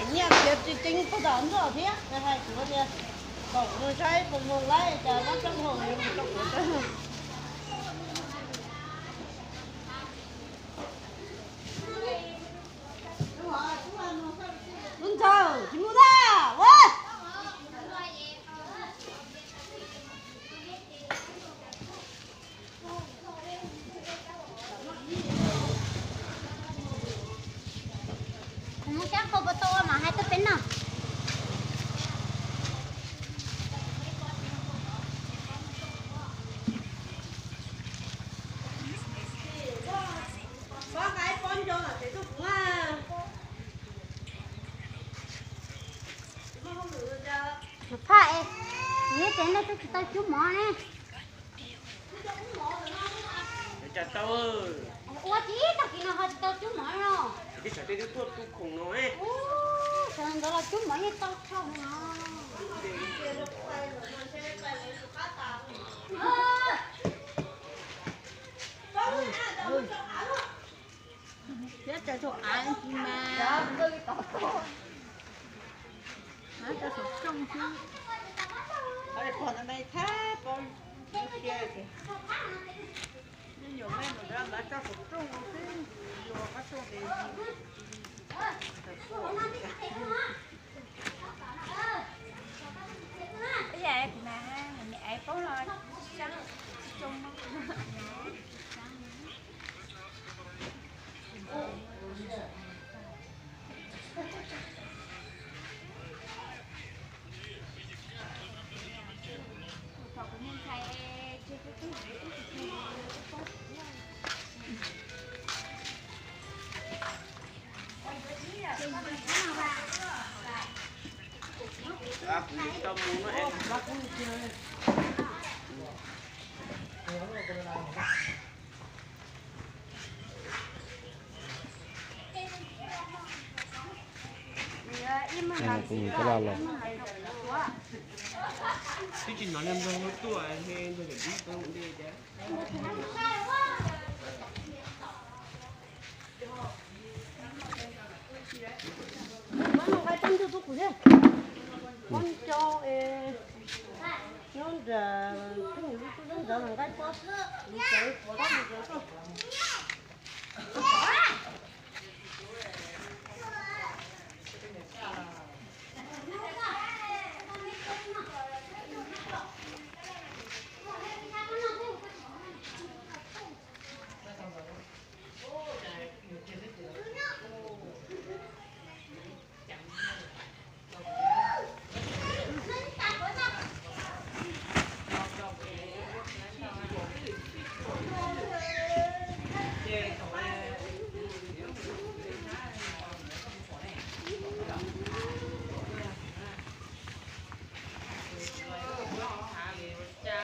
Nyiaj txiag tsis ceev puag tom ntsuag thiab, hais kuv tias kom mus saib puas mus laib cas muab tsob hau yuav mus rau kuv. Lub ntxawg tsis mus da. Mus sab qhov pas tau mas hais tuaj peb no. Phaj es, yus tev no twb tsis tau cub mov ne. Cas tau, ua tsis tag kis no ho tsis tau cub mov no. Tib tsam tej twb tuaj tu khoom no. Ub, sawv ntxov los cub mov yeej tau tshaj no. Thiab cov thaum av ntsis mas, av cov saum rooj xwb. Pom no me thab paub, me nyuam me mus rau mas tso saum rooj xwb, yuav qab rooj ces ib yam kuv mas, niam aiv paub los tsis zoo. Twb tsis hnov niag nplog tuaj, niag nplog dib tau ntej cas. Nqaij pob ntuj tuaj kuv thiab. Pob ncau es nyob nram, nyob nram nqaij pob, kuv cov pob ntuj tuaj.